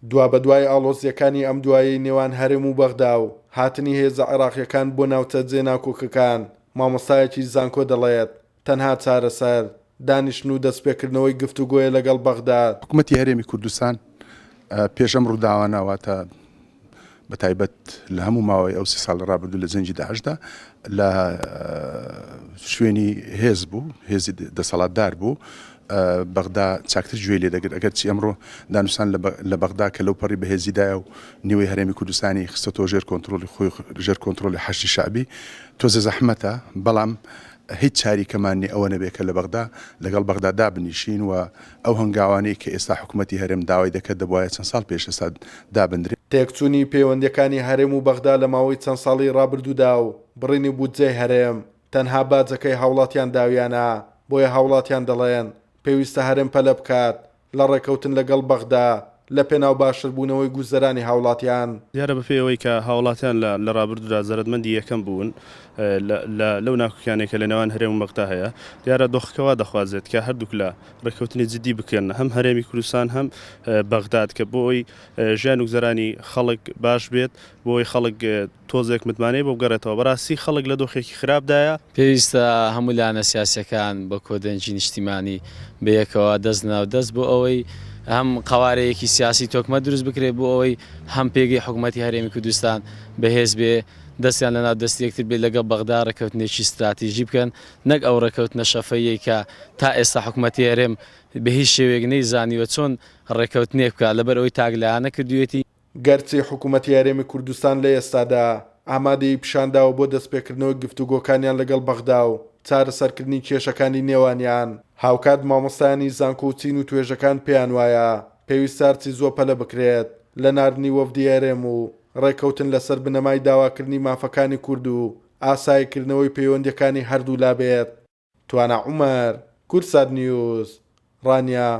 دوابەدوای ئاڵۆزییەکانی ئەم دوایەی نێوان هەرێم و بەغدا و هاتنی هێزە عێراقییەکان بۆ ناوچە جێناکۆکەکان، مامۆستایەکی زانکۆ دەڵێت، تەنها چارەسەر، دانیشتن و دەستپێکردنەوەی گفتوگۆیە لەگەڵ بەغدا. حکومەتی هەرێمی کوردستان پێش ئەم ڕووداوانە واتە بە تایبەت لە هەموو ماوەی ئەو سی ساڵی ڕابردوو لە جەنگی داعشدا لە شوێنی هێز بوو، هێزی دەسەڵاتدار بوو، بەغدا چاکتر گوێی لێ دەگرت، ئەگەرچی ئەمڕۆ دانوستان لە بەغدا کە لەو پەڕی بەهێزیدایە و نیوەی هەرێمی کوردستانی خستەتەوە ژێر کۆنترۆڵی خۆی، ژێر کۆنترۆڵی حەشدی شەعبی، تۆزێ زەحمەتە، بەڵام هیچ چاریکەمان نیە ئەوە نەبێ کە لە بەغدا لەگەڵ بەغدا دابنیشین و ئەو هەنگاوانەی کە ئێستا حکومەتی هەرێم داوای دەکەت دەبوایە چەند ساڵ پێش ئێستا دابندرێ. تێکچوونی پەیوەندییەکانی هەرێم و بەغدا لە ماوەی چەند ساڵی ڕابردوودا و بڕینی بودجەی هەرێم، تەنها باجەکەی هاوڵاتیان داویانە، بۆیە هاوڵاتیان دەڵێن، پێویستە هەرێم پەلە بکات لە ڕێکەوتن لەگەڵ بەغدا لە پێناو باشتربوونەوەی گوزەرانی هاوڵاتیان. دیارە بەپێی ئەوەی کە هاوڵاتیان لە لە ڕابردوودا زەرەدمەندی یەکەم بوون لە لە لەو ناکۆکیانەی کە لە نێوان هەرێم و بەغدا هەیە، دیارە دۆخەکە وا دەخوازێت کە هەردووکلا ڕێککەوتنی جدی بکەن هەم هەرێمی کوردستان هەم بەغداد کە بۆ ئەوەی ژیان و گوزەرانی خەڵک باش بێت، بۆ ئەوەی خەڵک تۆزێک متمانەی بۆ بگەڕێتەوە، بەڕاستی خەڵک لە دۆخێکی خراپدایە. پێویستە هەموو لایەنە سیاسیەکان بە کۆدەنگی نیشتیمانی بەیەکەوە دەست لەناو دەست بۆ ئەوەی هەم قەوارەیەکی سیاسی تۆکمە دروست بکرێت بۆ ئەوەی هەم پێگەی حکومەتی هەرێمی کوردستان بەهێز بێ دەستیان لەناو دەستی یەکتر بێت لەگەڵ بەغدا ڕێککەوتنێکی ستراتیژی بکەن نەک ئەو ڕێککەوتنە شەفەییەی کە تا ئێستا حکومەتی هەرێم بە هیچ شێوەیەک نەیزانیوە چۆن ڕێککەوتنێک بکات لەبەر ئەوەی تاکلایەنە کردوویەتی. گەرچی حکومەتی هەرێمی کوردستان لە ئێستادا ئامادەیی پیشانداوە بۆ دەستپێکردنەوەی گفتوگۆکانیان لەگەڵ بەغدا و چارەسەرکردنی کێشەکانی نێوانیان، هاوکات مامۆستایانی زانکۆ و چین و توێژەکان پێیانوایە پێویستە هەرچی زووە پەلە بکرێت لە ناردنی وەفدی هەرێم و ڕێککەوتن لەسەر بنەمای داواکردنی مافەکانی کورد و ئاساییکردنەوەی پەیوەندییەکانی هەردوولا بێت. توانا عومەر، کوردسات نیوز، ڕانیە.